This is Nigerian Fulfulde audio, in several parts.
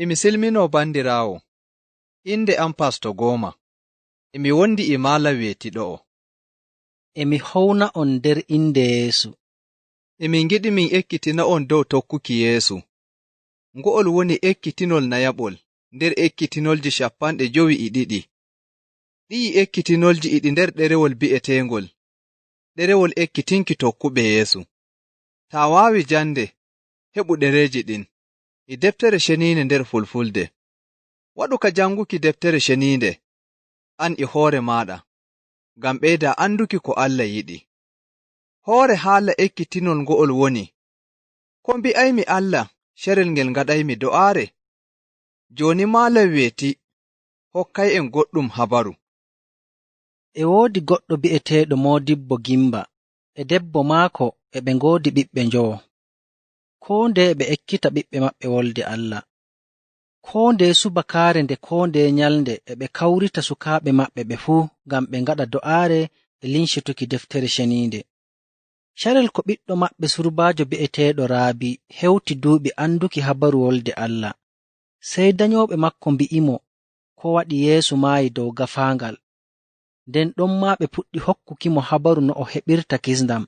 Emi silmino bandirawo, inde am Pasto Goma, emi wondi e Malam Wetiɗo'o. Emi howna on nder inde Yeesu. Emin ngiɗi min ekkitina on dow tokkuki Yeesu. Ngo'ol woni ekkitinol nayaɓol nder ekkitinolji 52. Ɗi'i ekkitinolji e ɗi nder ɗerewol bi'eteengol, ɗerewol ekkitinki tokkuɓe Yeesu. Taa waawi jande, heɓu ɗereeji ɗin, e Deftere Ceniinde nder Fulfulde. Waɗu ka janguki Deftere Ceniinde, an e hoore maaɗa, ngam ɓeydaa anduki ko Allah yiɗi. Hoore haala ekkitinol ngo'ol woni, ko mbi'aymi Allah carel ngel ngaɗaymi do'aare? Jooni Malam Weti hokkay'en goɗɗum habaru. E woodi goɗɗo bi'eteeɗo Moodibbo Gimba e debbo maako e ɓe ngoodi ɓiɓɓe njowo. Koo ndeye ɓe ekkita ɓiɓɓe maɓɓe wolde Allah. Koo ndeye subakaare nde koo ndeye nyalnde e ɓe kawrita sukaaɓe maɓɓe ɓe fuu ngam ɓe ngaɗa do'aare e lincituki Deftere Ceniinde. Carel ko ɓiɗɗo maɓɓe surbaajo bi'eteeɗo Raabi hewti duuɓi anduki habaru wolde Allah, sey danyooɓe maako mbi'imo ko waɗi Yeesu maayi dow gaafaangal. Nden ɗonmaa ɓe puɗɗi hokkukimo habaru no o heɓirta kisndam.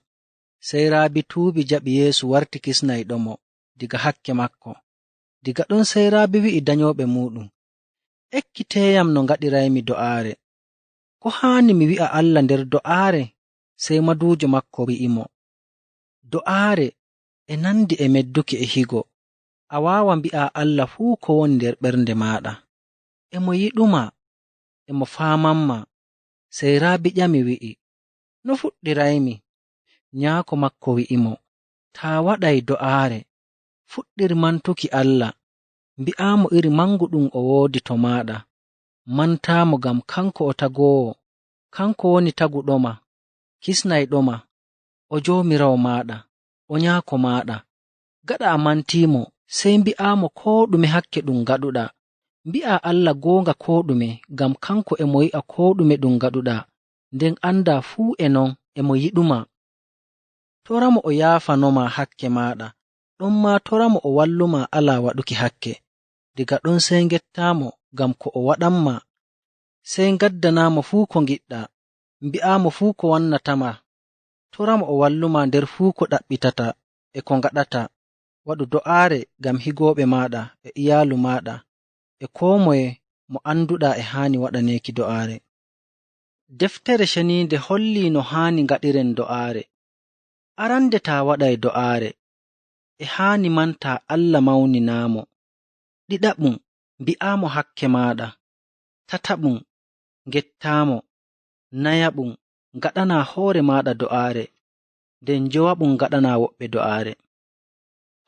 Sey Raabi tuubi jaɓi Yeesu warti kisnayɗomo diga hakke maako. Diga ɗon sey Raabi wi'i danyooɓe muɗum, “Ekkiteeyam no ngaɗiraymi do'aare. Ko haani mi wi'a Allah nder do'aare?” Sey maduujo maako wi'imo, “Do'aare e nandi e medduki e higo. A waawa mbi'aa Allah fuu ko woni nder ɓernde maaɗa. E mo yiɗuma, e mo faamanma.” Sey Raabi ƴami wi'i, “No fuɗɗiraymi?” Nyaako maako wi'imo, “Taa waɗay do'aare, fuɗɗir mantuki Allah, mbi'aamo iri mangu ɗum o woodi to maaɗa. Mantaamo ngam kanko o tagoowo, kanko woni taguɗoma, kisnayɗoma, o joomiraawo maaɗa, o nyaako maaɗa. Gaɗa a mantiimo, sey mbi'aamo koo ɗume hakke ɗum ngaɗuɗaa. Mbi'aa Allah goonga koo ɗume ngam kanko e mo yi'a koo ɗume ɗum ngaɗuɗaa, nden anda fuu e non e mo yiɗuma. Toramo o yaafanoma hakke maaɗa, ɗonmaa toramo o walluma ala waɗuki hakke. Diga ɗon sey ngettaamo ngam ko o waɗanma, sey ngaddanaamo fuu ko ngiɗɗaa, mbi'aamo fuu ko wannatama. Toramo o walluma nder fuu ko ɗaɓɓitata e ko ngaɗata. Waɗu do'aare ngam higooɓe maaɗa e iyaalu maaɗa e koo moye mo anduɗaa e haani waɗaneeki do'aare. Deftere Ceniinde holli no haani ngaɗiren do'aare. Arande taa waɗay do'aare, e haani manta Allah mawninaamo. Ɗiɗaɓum, mbi'aamo hakke maaɗa. Tataɓum, ngettaamo. Nayaɓum, ngaɗanaa hoore maaɗa do'aare. Nden jowaɓum ngaɗanaa woɓɓe do'aare.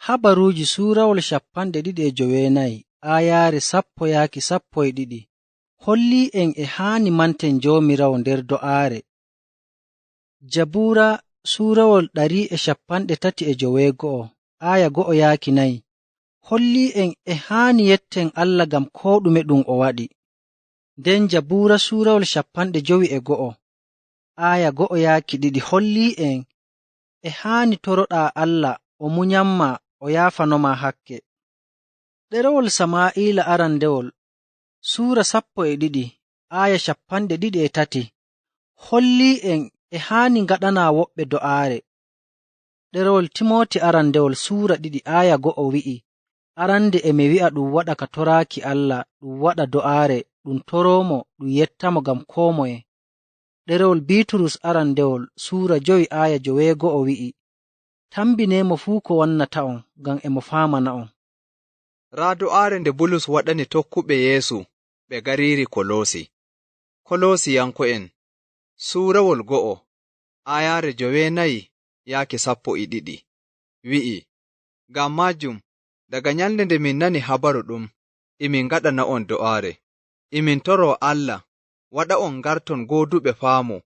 Habaruuji suurawol 29 aayaare 10 yaaki 12 holli en e haani manten Joomiraawo nder do'aare. Jabuura suurawol 136 aaya 1 yaaki 4 holli en e haani yetten Allah ngam koo ɗume ɗum o waɗi. Nden Jabuura suurawol 51 aaya 1 yaaki 2 holli en e haani toroɗaa Allah o munyanma o yaafanoma hakke. Ɗerewol Samaa'iila arandewol suura 12 aaya 23 holli en e haani ngaɗanaa woɓɓe do'aare. Ɗerewol Timooti arandewol suura 2 aaya 1 wi'i, arande e mi wi'a ɗum waɗa ka toraaki Allah, ɗum waɗa do'aare, ɗum toroomo, ɗum yettamo ngam koo moye. Ɗerewol Biiturus arandewol suura 5 aaya 9 wi'i, tambineemo fuu ko wannata on ngam e mo faamana on. Raa do'aare nde Bulus waɗani tokkuɓe Yeesu ɓe gariiri Koloosi. Koloosiyanko'en, suurawol 1, aayaare 9 yaaki 12, wi'i, ngam maajum, daga nyalnde nde min nani habaru ɗum, emin ngaɗana on do'aare. Emin toroo Allah waɗa on ngarton gooduɓe faamu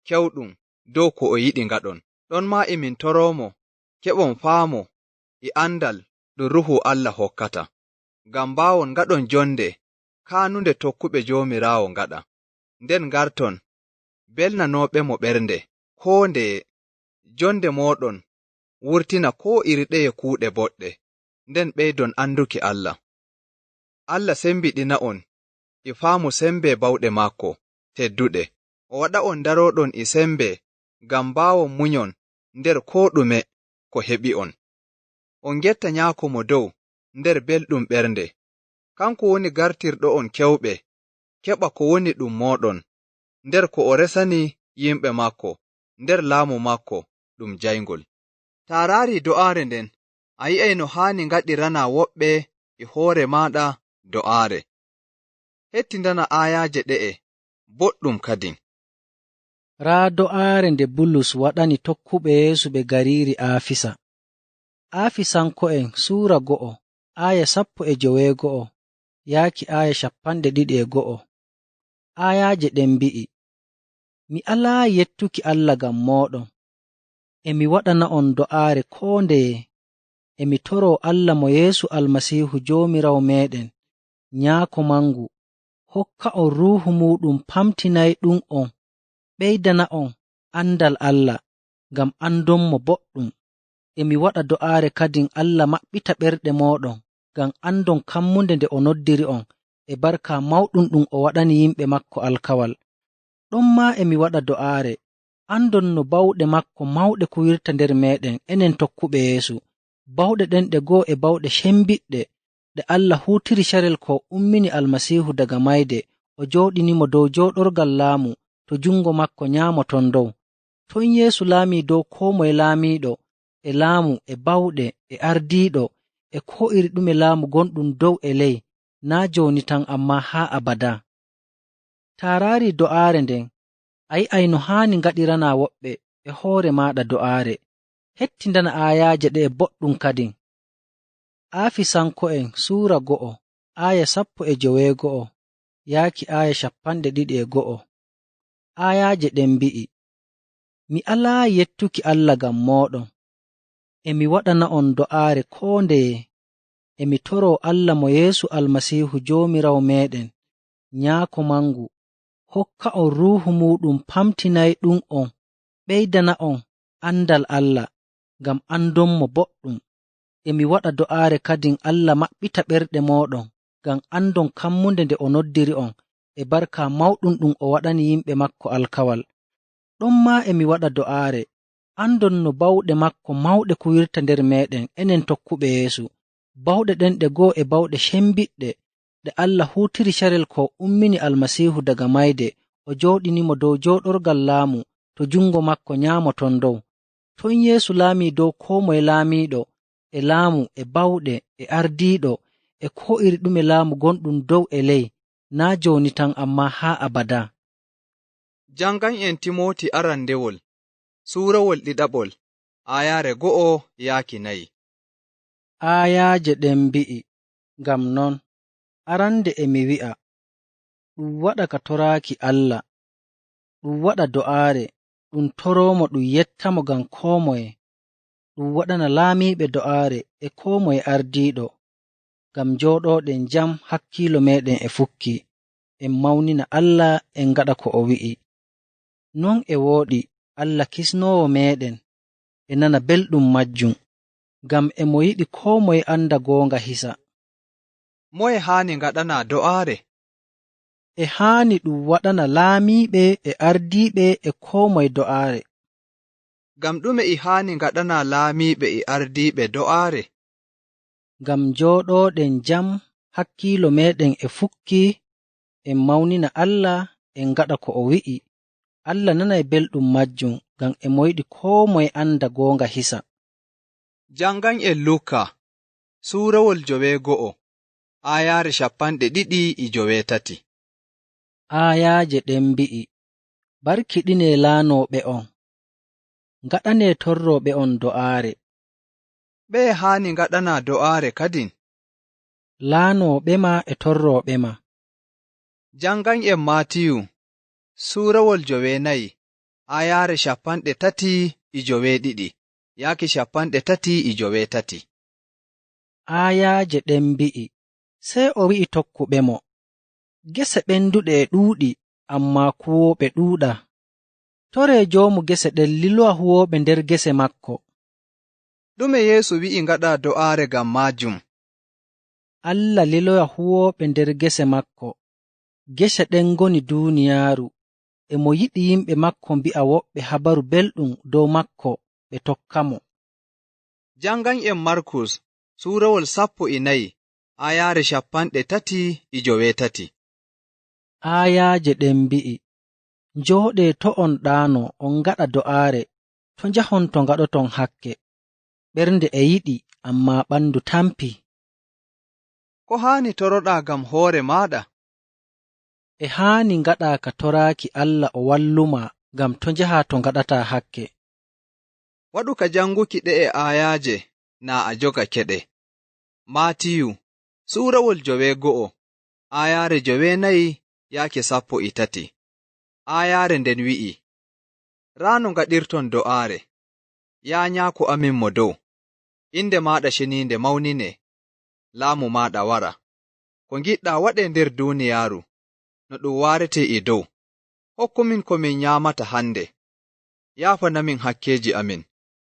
kewɗum dow ko o yiɗi ngaɗon. Ɗonmaa emin toroomo keɓon faamu e andal ɗum Ruuhu Allah hokkata. ngam mbaawon ngaɗon jonde kaanunde tokkuɓe Joomiraawo ngaɗa. Nden ngarton belnanooɓemo ɓernde koo ndeye, jonde mooɗon wurtina koo iri ɗeye kuuɗe boɗɗe, nden ɓeydon anduki Allah. Allah sembiɗina'on e faamu sembe bawɗe maako tedduɗe, o waɗa'on ndarooɗon e sembe ngam mbaawon munyon nder koo ɗume ko heɓi'on. On ngetta Nyaako Mo Dow nder belɗum ɓernde. Kanko woni gartirɗo'on kewɓe keɓa ko woni ɗum mooɗon nder ko o resani yimɓe maako nder laamu maako ɗum jayngol. Taa raari do'aare nden, a yi'ay no haani ngaɗirana woɓɓe e hoore maaɗa do'aare. Hettindana aayaaje ɗe'e boɗɗum kadin. Raa do'aare nde Bulus waɗani tokkuɓe Yeesu ɓe gariiri Aafisa. Aafisanko'en suura 1, aaya 16 yaaki aaya 21. Aayaaje ɗen mbi'i, Mi alaayi yettuki Allah ngam mooɗon. E mi waɗana'on do'aare koo ndeye, e mi toroo Allah mo Yeesu Almasiihu Joomiraawo meeɗen, Nyaako mangu, hokka'on Ruuhu muuɗum pamtinayɗum'on, ɓeydana'on andal Allah, ngam andonmo boɗɗum. E mi waɗa do'aare kadin Allah maɓɓita ɓerɗe mooɗon, ngam andon kammunde nde o noddiri'on e barka mawɗum ɗum o waɗani yimɓe maako alkawal. Ɗonmaa e mi waɗa do'aare, andon no bawɗe maako mawɗe kuwirta nder meeɗen enen tokkuɓe Yeesu. Bawɗe ɗen ɗe go'o e bawɗe cembiɗɗe ɗe Allah huutiri carel ko o ummini Almasiihu daga mayde, o jooɗinimo dow jooɗorgal laamu to jungo maako nyaamo ton dow. Ton Yeesu laamii dow koo moye laamiiɗo e laamu e bawɗe e ardiiɗo e koo iri ɗume laamu gonɗum dow e ley, naa jooni tan ammaa haa abadaa. Taa raari do'aare nden, a yi'ay no haani ngaɗirana woɓɓe e hoore maaɗa do'aare. Hettindana aayaaje ɗe'e boɗɗum kadin. Aafisanko'en suura 1, aaya 16 yaaki aaya 21. Aayaaje ɗen mbi'i, Mi alaayi yettuki Allah ngam mooɗon. E mi waɗana'on do'aare koo ndeye, e mi toroo Allah mo Yeesu Almasiihu Joomiraawo meeɗen, Nyaako mangu, hokka'on Ruuhu muuɗum pamtinayɗum'on, ɓeydana'on andal Allah, ngam andonmo boɗɗum. E mi waɗa do'aare kadin Allah maɓɓita ɓerɗe mooɗon, ngam andon kammunde nde o noddiri'on e barka mawɗum ɗum o waɗani yimɓe maako alkawal. Ɗonmaa e mi waɗa do'aare, andon no bawɗe maako mawɗe kuwirta nder meeɗen enen tokkuɓe Yeesu. Bawɗe ɗen ɗe go'o e bawɗe cembiɗɗe ɗe Allah huutiri carel ko o ummini Almasiihu daga mayde, o jooɗinimo dow jooɗorgal laamu to jungo maako nyaamo ton dow. Ton Yeesu laamii dow koo moye laamiiɗo e laamu e bawɗe e ardiiɗo e koo iri ɗume laamu gonɗum dow e ley, naa jooni tan ammaa haa abadaa. Jangan'en Timooti arandewol, suurawol ɗiɗaɓol, aayaare 1 yaaki 4. Aayaaje ɗen mbi'i, ngam non, arande e mi wi'a, ɗum waɗa ka toraaki Allah, ɗum waɗa do'aare, ɗum toroomo ɗum yettamo ngam koo moye, ɗum waɗana laamiiɓe do'aare e koo moye ardiiɗo, ngam njooɗooɗen jam hakkiilo meeɗen e fukki, en mawnina Allah en ngaɗa ko o wi'i. Non e wooɗi Allah kisnoowo meeɗen e nana belɗum majjum, ngam e mo yiɗi koo moye anda goonga hisa. Moye haani ngaɗana do'aare? E haani ɗum waɗana laamiiɓe e ardiiɓe e koo moye do'aare. Ngam ɗume e haani ngaɗana laamiiɓe e ardiiɓe do'aare? Ngam njooɗooɗen jam hakkiilo meeɗen e fukki, en mawnina Allah en ngaɗa ko o wi'i. Allah nanay belɗum majjum ngam e mo yiɗi koo moye anda goonga hisa. Jangan'en Luka, suurawol 9, aayaare 28. Aayaaje ɗen mbi'i, barkiɗinee laanooɓe on, ngaɗanee torrooɓe on do'aare. Ɓeye haani ngaɗana do'aare kadin? Laanooɓe ma e torrooɓe ma. Jangan'en Maatiyu, suurawol 9, aayaare 37 yaaki 38. Aayaaje ɗen mbi'i, Sey o wi'i tokkuɓemo, Gese ɓenduɗe e ɗuuɗi, ammaa kuwooɓe ɗuuɗaa. Toree joomu gese ɗen lilowa huwooɓe nder gese maako. Ɗume Yeesu wi'i ngaɗa do'aare ngam maajum? Allah liloya huwooɓe nder gese maako. Gese ɗen ngoni duuniyaaru. E mo yiɗi yimɓe maako mbi'a woɓɓe habaru belɗum dow maako ɓe tokkamo. Jangan en Markus suurawol 14 ayaare 38. Aayaaje ɗen mbi'i, Njooɗee to' on ɗaano on ngaɗa do'aare, to njahon to ngaɗoton hakke. Ɓernde e yiɗi, ammaa ɓandu tampi. Ko haani toroɗaa ngam hoore maaɗa? E haani ngaɗaa ka toraaki Allah o walluma ngam to njahaa to ngaɗataa hakke. Waɗu ka janguki ɗe'e aayaaje naa a joga keɗe. Maatiyu, suurawol 9, aayaare 9 yaaki 13. Aayaare nden wi'i, Raa no ngaɗirton do'aare, yaa nyaako amin mo dow, inde maaɗa ceniinde mawnine, laamu maaɗa wara, ko ngiɗɗaa waɗee nder duuniyaaru, no ɗum waaretee e dow. Hokkumin ko min nyaamata hande, yaafanamin hakkeeji amin,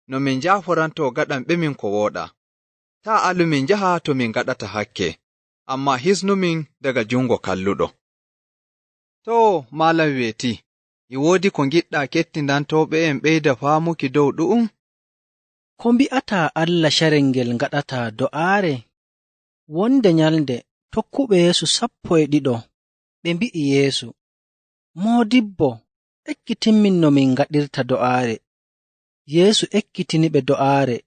no min njaaforantoo gaɗanɓe min ko wooɗaa. Taa' alu min njaha to min ngaɗata hakke, ammaa hisnumin daga jungo kalluɗo. Too, Malam Weeti, e woodi ko ngiɗɗaa kettindantooɓe en ɓeyda faamuki dow ɗu'um? Ko mbi'ataa Allah carel ngel ngaɗataa do'aare? Wonde nyalnde tokkuɓe Yeesu 12 ɓe mbi'i Yeesu, Moodibbo, ekkitinmin no min ngaɗirta do'aare. Yeesu ekkitiniɓe do'aare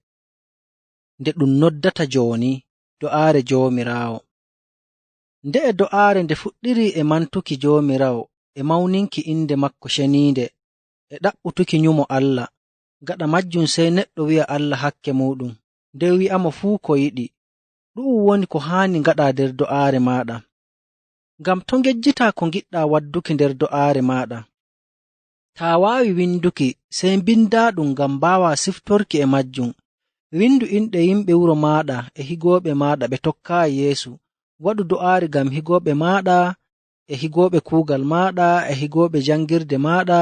nde ɗum noddata jooni do'aare Joomiraawo. Nde'e do'aare nde fuɗɗiri e mantuki Joomiraawo e mawninki inde maako ceniinde e ɗaɓɓutuki nyumo Allah. Gaɗa majjum sey neɗɗo wi'a Allah hakke muɗum, nden wi'amo fuu ko yiɗi. Ɗu'um woni ko haani ngaɗaa nder do'aare maaɗa. Ngam to ngejjitaa ko ngiɗɗaa wadduki nder do'aare maaɗa. Taa waawi winduki, sey mbindaaɗum ngam mbaawaa siftorki e majjum. Windu inɗe yimɓe wuro maaɗa e higooɓe maaɗa ɓe tokkaayi Yeesu. Waɗu do'aare ngam higooɓe maaɗa e higooɓe kuugal maaɗa e higooɓe jangirde maaɗa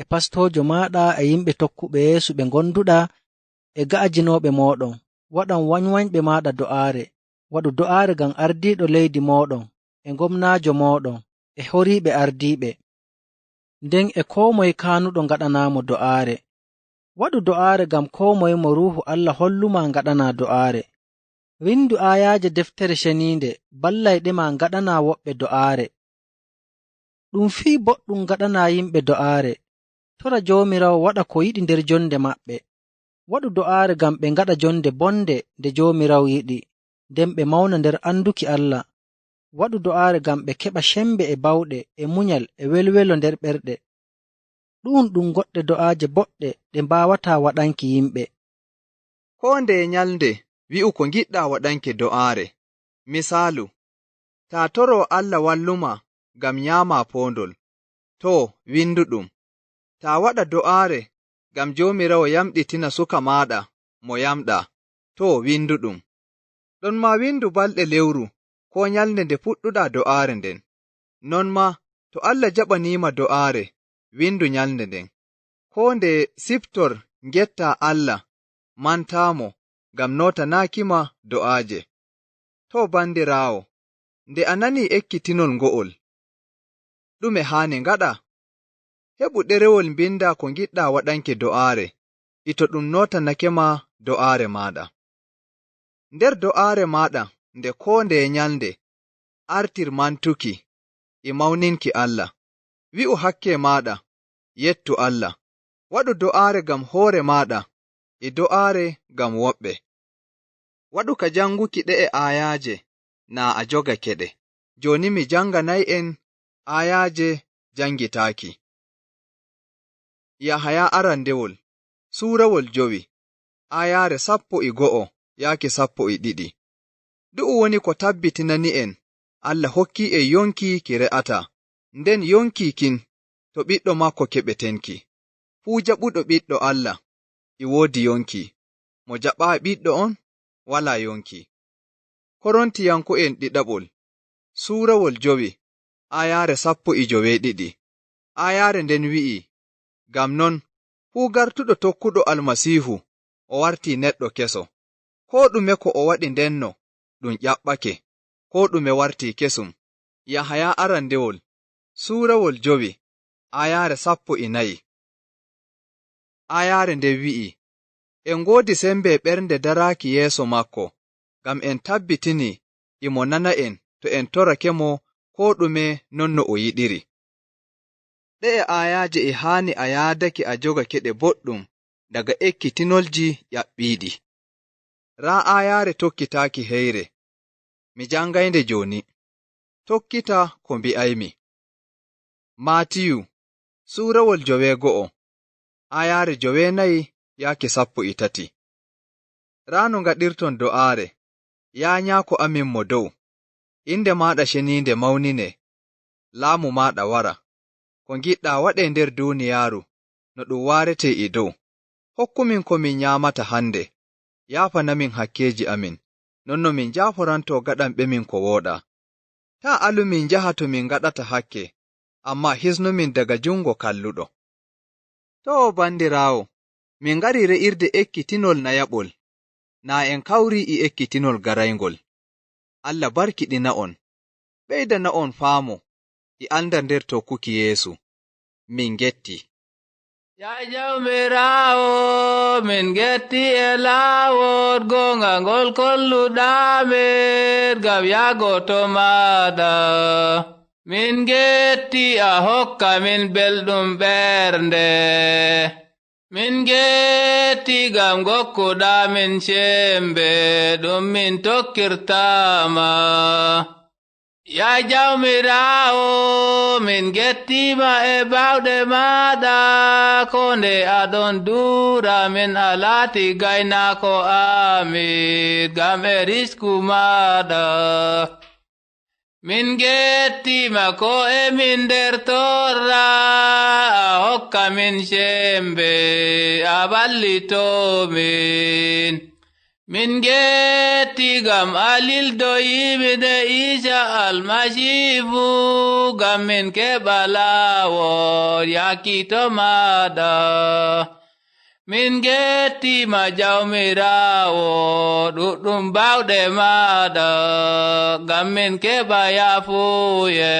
e pastoojo maaɗa e yimɓe tokkuɓe Yeesu ɓe ngonduɗa e ga'ajinooɓe mooɗon. Waɗan wanywanyɓe maaɗa do'aare. Waɗu do'aare ngam ardiiɗo leydi mooɗon e ngomnaajo mooɗon e horiiɓe ardiiɓe. Nden e koo moye kaanuɗo ngaɗanaamo do'aare. Waɗu do'aare ngam koo moye mo Ruuhu Allah holluma ngaɗanaa do'aare. Windu aayaaje deftere ceniinde ballayɗe-ma ngaɗanaa woɓɓe do'aare. Ɗum fii boɗɗum ngaɗanaa yimɓe do'aare. Tora Joomiraawo waɗa ko yiɗi nder jonde maɓɓe. Waɗu do'aare ngam ɓe ngaɗa jonde bonde nde Joomiraawo yiɗi, nden ɓe mawna nder anduki Allah. Waɗu do'aare ngam ɓe keɓa sembe e bawɗe e munyal e welwelo nder ɓerɗe. Ɗu'um ɗum goɗɗe do'aaje boɗɗe ɗe mbaawataa waɗanki yimɓe. Koo ndeye nyalnde wi'u ko ngiɗɗaa waɗanki do'aare. Misaalu, taa toroo Allah walluma ngam nyaamaa poondol, too winduɗum. Taa waɗa do'aare ngam Joomiraawo yamɗitina suka maaɗa mo yamɗaa, too winduɗum. Ɗonmaa windu balɗe lewru ko nyalnde nde puɗɗuɗaa do'aare nden. Non ma, to Allah jaɓaniima do'aare, windu nyalnde nden. Koo nde siftor ngettaa Allah, mantaamo ngam nootanaakima do'aaje. To bandiraawo, nde a nani ekkitinol ngo'ol, ɗume haani ngaɗa? Heɓu ɗerewol mbindaa ko ngiɗɗaa waɗanki do'aare, e to ɗum nootanakema do'aare maaɗa. Nder do'aare maaɗa nde koo ndeye nyalnde, artir mantuki e mawninki Allah. Wi'u hakke maaɗa, yettu Allah. Waɗu do'aare ngam hoore maaɗa e do'aare ngam woɓɓe. Waɗu ka janguki ɗe'e aayaaje naa a joga keɗe. Jooni mi janganay'en aayaaje jangitaaki. Yahaya arandewol, suurawol 5, aayaare 11 yaaki 12. Ɗu'um woni ko tabbitinani en Allah hokki en yonki ki re'ataa, nden yonki kin to ɓiɗɗo maako keɓetenki. Fuu jaɓuɗo ɓiɗɗo Allah e woodi yonki, mo jaɓaayi ɓiɗɗo on walaa yonki. Korontiyanko'en ɗiɗaɓol, suurawol 5, ayaare 17. Ayaare nden wi'i, ngam non, fuu gartuɗo tokkuɗo Almasiihu o wartii neɗɗo keso. Koo ɗume ko o waɗi ndenno ɗum ƴaɓɓake, koo ɗume wartii kesum. Yahaya arandewol, suurawol 5, ayaare 14. Ayaare nden wi'i, en ngoodi sembe ɓernde daraaki yeeso maako, ngam en tabbitini imo nana en to en torakemo koo ɗume non no o yiɗiri. Ɗe'e aayaaje e haani a yaadake a jogake ɗe boɗɗum daga ekkitinolji ƴaɓɓiiɗi. Raa aayaare tokkitaaki heyre, mi jangaynde jooni. Tokkita ko mbi'aymi. Maatiyu, suurawol 6, ayaare 9 yaaki 13. Raa no ngaɗirton do'aare, yaa nyaako amin mo dow, inde maaɗa ceniinde mawnine, laamu maaɗa wara, ko ngiɗɗaa waɗee nder duuniyaaru no ɗum waarete e dow. Hokkumin ko min nyaamata hande, yaafanamin hakkeeji amin, non no min njaaforanto gaɗanɓe min ko wooɗaa. Taa alu min njaha to min ngaɗata hakke, amma hisnumin daga jungo kalluɗo. Too bandiraawo, min ngari re'irde ekkitinol nayaɓol, naa en kawri e ekkitinol garaygol. Allah barkiɗina on, ɓeydana on faamu e andal nder tokkuki Yeesu. Min ngetti. Ya Jawmiraawo, min getti e laawol goonga ngol kolluɗaamin ngam yahgo to maaɗa. Min getti a hokka min belɗum ɓernde. Min getti ngam gokkuɗa min cembe ɗum min tokkirtama. Ya Jawmiraawo, min gettima e baawɗe maaɗa, ko nde aɗon duura min a laati gaynaako amin ngam e risku maaɗa. Min gettima ko emin nder torra, a hokka min cembe, a wallitomin. Min getti ngam a lildoyimine Iisa Almasiifu ngam min keɓa laawol yahki to maaɗa. Min gettima Jawmiraawo ɗuɗɗum baawɗe maaɗa ngam min keɓa yaafuye.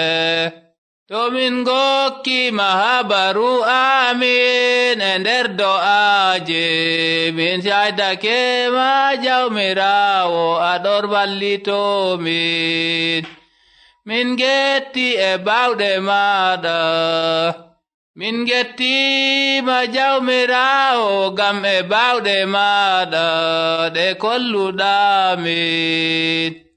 To min gokkima habaru amin e nder do'aaje, min caydake ma Jawmiraawo aɗon wallitomin. Min getti e baawɗe maaɗa. Min gettima Jawmiraawo ngam e baawɗe maaɗa ɗe kolluɗamin.